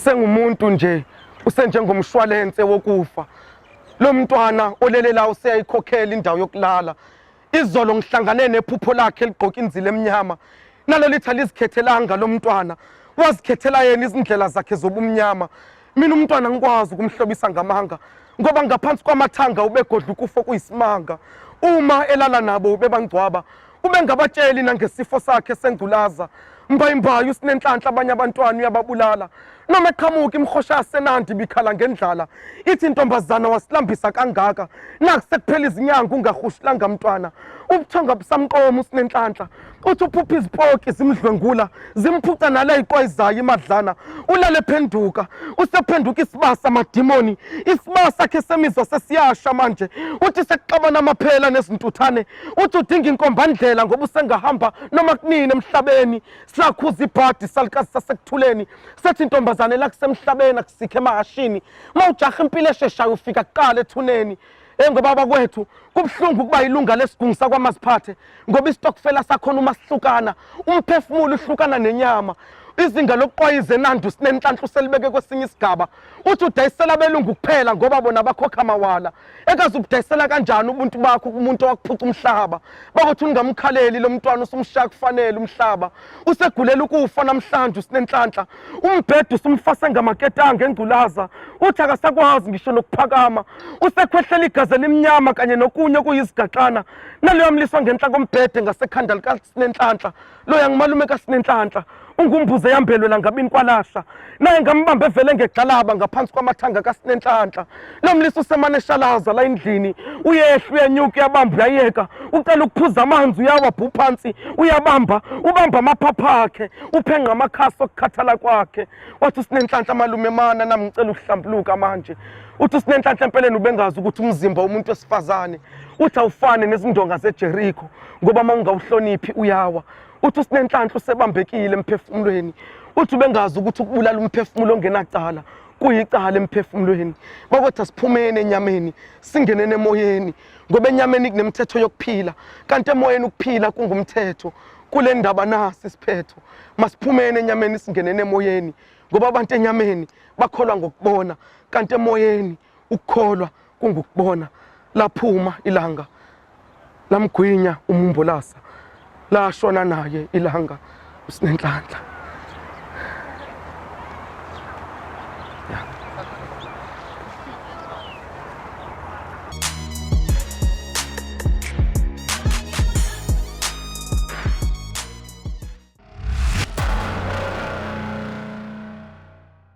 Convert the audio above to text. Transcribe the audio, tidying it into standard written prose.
Usengumuntu nje, usenjengomshwalense wokufa. Lo mntwana olele la useyayikhokhela indawo yokulala. Izolo ngihlangane nephupho lakhe ligqoka inzila emnyama. Nalo lithi alizikhethelanga lo mntwana. Wazikhethela yena izindlela zakhe zobumnyama. Mina umntwana ngikwazi ukumhlobisa ngamanga ngoba ngaphansi kwamathanga ubegodla ukufa okuyisimanga. Uma elala nabo ubebangcwaba ubengabatsheli nangesifo sakhe sengculaza. Mbayimbayi uSinenhlanhla abanye abantwana uyababulala. Noma eqhamuka imhosha yaseNandi bikhala ngendlala. Ithi intombazana wasilambisa kangaka. Naku sekuphela izinyanga ungahushulanga mntwana. Ubuthongo busamqoma uSinenhlanhla. Uthi uphupha izipoki zimdlwengula zimphuca nale iqwayizayo imadlana. Ulale phenduka usephenduka isibasa amadimoni. Isibasa sakhe semizwa sesiyasha manje. Uthi sekuxabana amaphela nezintuthane. Uthi udinga inkombandlela ngoba usengahamba noma kunini emhlabeni. Sakhuza ibhadi salukazi sasekuthuleni. Sethi intombazane la kusemhlabeni akusikho emahashini. Mawujaha impilo esheshayo ufika kuqala ethuneni. Hey ngoba bakwethu kubuhlungu ukuba ilunga lesigungu sakwaMaziphathe ngoba isitokfela sakhona uma sihlukana umphefumulo uhlukana nenyama. Izinga lokuqwayiza eNandu Sinenhlanhla uselibeke kwesinye isigaba. Uthi udayisela abelungu kuphela ngoba bona bakhokha amawala. Ekaze ubudayisela kanjani ubuntu bakho kumuntu owakuphuca umhlaba? Bakuthi ungamkhaleli lo mntwana usumshaya kufanele umhlaba. Usegulela ukufa namhlanje uSinenhlanhla. Umbhedo usumfase ngamaketanga engculaza. Uthi akasakwazi ngisho nokuphakama. Usekhwehlela igazi elimnyama kanye nokunye okuyizigaxana. Naloya mliswa ngenhla kombhede ngasekhanda likaSinenhlanhla. Loya ngumalume kaSinenhlanhla. Ungumbuze yambelwe langabini kwalahla. Naye ngambamba evele ngegxalaba ngaphansi kwamathanga kaSinenhlanhla. Lo mlisa usemane eshalaza la endlini. Uyehla uyenyuka uyabamba uyayeka. Ucela ukuphuza amanzi uyawa bhu phansi uyabamba ubamba amaphapha akhe uphenqa amakhasi okukhathala kwakhe. Wathi uSinenhlanhla malume mana nami ngicela ukuhlambuluka manje. Uthi uSinenhlanhla empeleni ubengazi ukuthi umzimba womuntu wesifazane uthi awufane nezindonga zeJeriko ngoba uma ungawuhloniphi uyawa. Uthi uSinenhlanhla usebambekile emphefumulweni. Uthi ubengazi ukuthi ukubulala umphefumulo ongenacala kuyicala emphefumulweni. Bakothi asiphumeni enyameni singenene emoyeni ngoba enyameni kunemithetho yokuphila kanti emoyeni ukuphila kungumthetho. Kule ndaba nasi isiphetho. Masiphumeni enyameni singenene emoyeni ngoba abantu enyameni bakholwa ngokubona kanti emoyeni ukukholwa kungukubona. Laphuma ilanga lamgwinya umumbolasa lashona naye ilanga uSinenhlanhla.